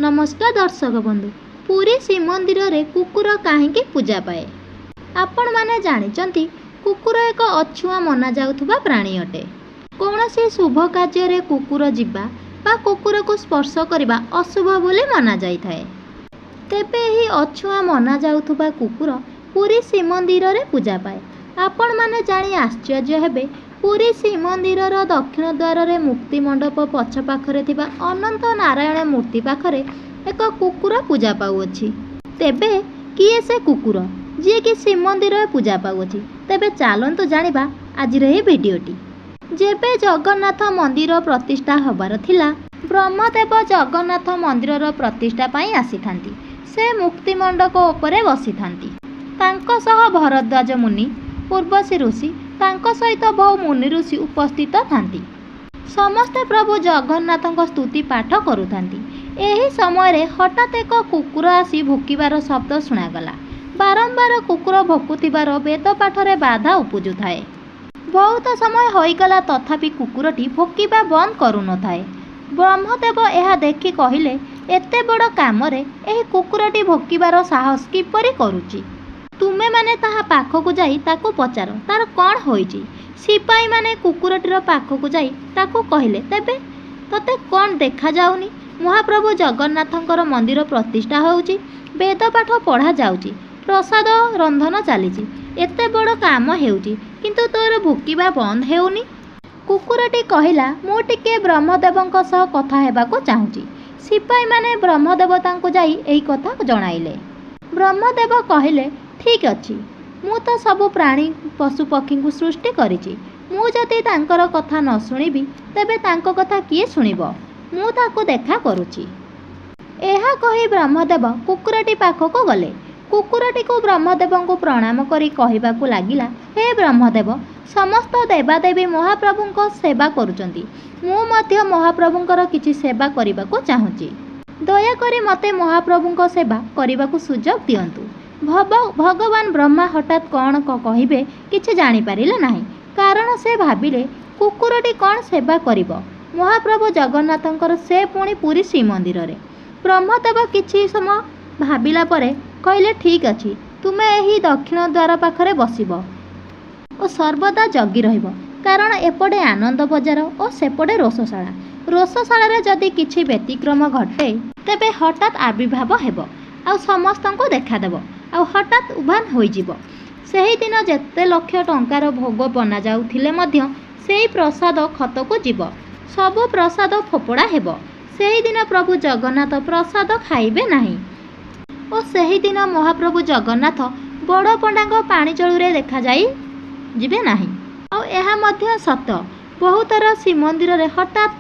ନମସ୍କାର ଦର୍ଶକ ବନ୍ଧୁ, ପୁରୀ ଶ୍ରୀମନ୍ଦିରରେ କୁକୁର କାହିଁକି ପୂଜା ପାଏ? ଆପଣମାନେ ଜାଣିଛନ୍ତି, କୁକୁର ଏକ ଅଛୁଆଁ ମନାଯାଉଥିବା ପ୍ରାଣୀ ଅଟେ। କୌଣସି ଶୁଭ କାର୍ଯ୍ୟରେ କୁକୁର ଯିବା ବା କୁକୁରକୁ ସ୍ପର୍ଶ କରିବା ଅଶୁଭ ବୋଲି ମନାଯାଇଥାଏ। ତେବେ ଏହି ଅଛୁଆଁ ମନାଯାଉଥିବା କୁକୁର ପୁରୀ ଶ୍ରୀମନ୍ଦିରରେ ପୂଜା ପାଏ। ଆପଣମାନେ ଜାଣି ଆଶ୍ଚର୍ଯ୍ୟ ହେବେ, ପୁରୀ ଶ୍ରୀମନ୍ଦିରର ଦକ୍ଷିଣ ଦ୍ୱାରରେ ମୁକ୍ତି ମଣ୍ଡପ ପଛ ପାଖରେ ଥିବା ଅନନ୍ତ ନାରାୟଣ ମୂର୍ତ୍ତି ପାଖରେ ଏକ କୁକୁର ପୂଜା ପାଉଅଛି। ତେବେ କିଏ ସେ କୁକୁର, ଯିଏକି ଶ୍ରୀମନ୍ଦିରରେ ପୂଜା ପାଉଅଛି? ତେବେ ଚାଲନ୍ତୁ ଜାଣିବା ଆଜିର ଏହି ଭିଡ଼ିଓଟି। ଯେବେ ଜଗନ୍ନାଥ ମନ୍ଦିର ପ୍ରତିଷ୍ଠା ହେବାର ଥିଲା, ବ୍ରହ୍ମଦେବ ଜଗନ୍ନାଥ ମନ୍ଦିରର ପ୍ରତିଷ୍ଠା ପାଇଁ ଆସିଥାନ୍ତି। ସେ ମୁକ୍ତିମଣ୍ଡପ ଉପରେ ବସିଥାନ୍ତି। ତାଙ୍କ ସହ ଭରଦ୍ୱାଜ ମୁନି, ଉର୍ବଶୀ ଋଷି, ତାଙ୍କ ସହିତ ବହୁ ମୁନି ଋଷି ଉପସ୍ଥିତ ଥାନ୍ତି। ସମସ୍ତେ ପ୍ରଭୁ ଜଗନ୍ନାଥଙ୍କ ସ୍ତୁତି ପାଠ କରୁଥାନ୍ତି। ଏହି ସମୟରେ ହଠାତ୍ ଏକ କୁକୁର ଆସି ଭୁକିବାର ଶବ୍ଦ ଶୁଣାଗଲା। ବାରମ୍ବାର କୁକୁର ଭୁକୁଥିବାର ବେଦ ପାଠରେ ବାଧା ଉପୁଜୁଥାଏ। ବହୁତ ସମୟ ହୋଇଗଲା, ତଥାପି କୁକୁରଟି ଭୁକିବା ବନ୍ଦ କରୁନଥାଏ। ବ୍ରହ୍ମଦେବ ଏହା ଦେଖି କହିଲେ, ଏତେ ବଡ଼ କାମରେ ଏହି କୁକୁରଟି ଭୁକିବାର ସାହସ କିପରି କରୁଛି? ତୁମେମାନେ ତାହା ପାଖକୁ ଯାଇ ତାକୁ ପଚାର, ତାର କ'ଣ ହୋଇଛି? ସିପାହୀମାନେ କୁକୁରଟିର ପାଖକୁ ଯାଇ ତାକୁ କହିଲେ, ତେବେ ତୋତେ କ'ଣ ଦେଖାଯାଉନି, ମହାପ୍ରଭୁ ଜଗନ୍ନାଥଙ୍କର ମନ୍ଦିର ପ୍ରତିଷ୍ଠା ହେଉଛି, ବେଦ ପାଠ ପଢ଼ାଯାଉଛି, ପ୍ରସାଦ ରନ୍ଧନ ଚାଲିଛି, ଏତେ ବଡ଼ କାମ ହେଉଛି, କିନ୍ତୁ ତୋର ଭୁକିବା ବନ୍ଦ ହେଉନି? କୁକୁରଟି କହିଲା, ମୁଁ ଟିକେ ବ୍ରହ୍ମଦେବଙ୍କ ସହ କଥା ହେବାକୁ ଚାହୁଁଛି। ସିପାହୀମାନେ ବ୍ରହ୍ମଦେବତାଙ୍କୁ ଯାଇ ଏହି କଥା ଜଣାଇଲେ। ବ୍ରହ୍ମଦେବ କହିଲେ, ଠିକ୍ ଅଛି, ମୁଁ ତ ସବୁ ପ୍ରାଣୀ ପଶୁପକ୍ଷୀଙ୍କୁ ସୃଷ୍ଟି କରିଛି। ମୁଁ ଯଦି ତାଙ୍କର କଥା ନ ଶୁଣିବି, ତେବେ ତାଙ୍କ କଥା କିଏ ଶୁଣିବ? ମୁଁ ତାକୁ ଦେଖା କରୁଛି। ଏହା କହି ବ୍ରହ୍ମଦେବ କୁକୁରଟି ପାଖକୁ ଗଲେ। କୁକୁରଟିକୁ ବ୍ରହ୍ମଦେବଙ୍କୁ ପ୍ରଣାମ କରି କହିବାକୁ ଲାଗିଲା, ହେ ବ୍ରହ୍ମଦେବ, ସମସ୍ତ ଦେବାଦେବୀ ମହାପ୍ରଭୁଙ୍କ ସେବା କରୁଛନ୍ତି। ମୁଁ ମଧ୍ୟ ମହାପ୍ରଭୁଙ୍କର କିଛି ସେବା କରିବାକୁ ଚାହୁଁଛି। ଦୟାକରି ମୋତେ ମହାପ୍ରଭୁଙ୍କ ସେବା କରିବାକୁ ସୁଯୋଗ ଦିଅନ୍ତୁ। ଭଗବାନ ବ୍ରହ୍ମା ହଠାତ୍ କ'ଣ କହିବେ କିଛି ଜାଣିପାରିଲେ ନାହିଁ। କାରଣ ସେ ଭାବିଲେ, କୁକୁରଟି କ'ଣ ସେବା କରିବ ମହାପ୍ରଭୁ ଜଗନ୍ନାଥଙ୍କର, ସେ ପୁଣି ପୁରୀ ଶ୍ରୀମନ୍ଦିରରେ? ବ୍ରହ୍ମଦେବ କିଛି ସମୟ ଭାବିଲା ପରେ କହିଲେ, ଠିକ୍ ଅଛି, ତୁମେ ଏହି ଦକ୍ଷିଣ ଦ୍ୱାର ପାଖରେ ବସିବ ଓ ସର୍ବଦା ଜଗି ରହିବ। କାରଣ ଏପଟେ ଆନନ୍ଦ ବଜାର ଓ ସେପଟେ ରୋଷଶାଳା। ରୋଷଶାଳାରେ ଯଦି କିଛି ବ୍ୟତିକ୍ରମ ଘଟେ, ତେବେ ହଠାତ୍ ଆବିର୍ଭାବ ହେବ ଆଉ ସମସ୍ତଙ୍କୁ ଦେଖାଦେବ ଆଉ ହଠାତ୍ ଉଭାନ ହୋଇଯିବ। ସେହିଦିନ ଯେତେ ଲକ୍ଷ ଟଙ୍କାର ଭୋଗ ବନାଯାଉଥିଲେ ମଧ୍ୟ ସେଇ ପ୍ରସାଦ ଖତକୁ ଯିବ। ସବୁ ପ୍ରସାଦ ଫୋପଡ଼ା ହେବ। ସେହିଦିନ ପ୍ରଭୁ ଜଗନ୍ନାଥ ପ୍ରସାଦ ଖାଇବେ ନାହିଁ ଓ ସେହିଦିନ ମହାପ୍ରଭୁ ଜଗନ୍ନାଥ ବଡ଼ ପଣ୍ଡାଙ୍କ ପାଣିଚଳୁରେ ଦେଖାଯାଇ ଯିବେ ନାହିଁ। ଆଉ ଏହା ମଧ୍ୟ ସତ। ବହୁଥର ଶ୍ରୀମନ୍ଦିରରେ ହଠାତ୍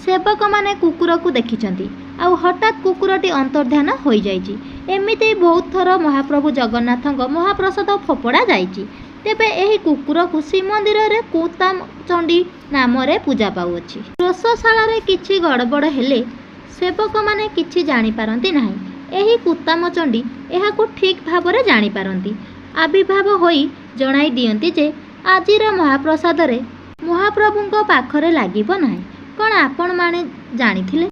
ସେବକମାନେ କୁକୁରକୁ ଦେଖିଛନ୍ତି ଆଉ ହଠାତ୍ କୁକୁରଟି ଅନ୍ତର୍ଦ୍ଧାନ ହୋଇଯାଇଛି। ଏମିତି ବହୁତ ଥର ମହାପ୍ରଭୁ ଜଗନ୍ନାଥଙ୍କ ମହାପ୍ରସାଦ ଫୋପଡ଼ା ଯାଇଛି। ତେବେ ଏହି କୁକୁରକୁ ଶ୍ରୀମନ୍ଦିରରେ କୁତାମଚଣ୍ଡୀ ନାମରେ ପୂଜା ପାଉଅଛି। ରୋଷଶାଳାରେ କିଛି ଗଡ଼ବଡ଼ ହେଲେ ସେବକମାନେ କିଛି ଜାଣିପାରନ୍ତି ନାହିଁ। ଏହି କୁତାମଚଣ୍ଡୀ ଏହାକୁ ଠିକ୍ ଭାବରେ ଜାଣିପାରନ୍ତି। ଆବିର୍ଭାବ ହୋଇ ଜଣାଇ ଦିଅନ୍ତି ଯେ ଆଜିର ମହାପ୍ରସାଦରେ ମହାପ୍ରଭୁଙ୍କ ପାଖରେ ଲାଗିବ ନାହିଁ। କ'ଣ ଆପଣମାନେ ଜାଣିଥିଲେ?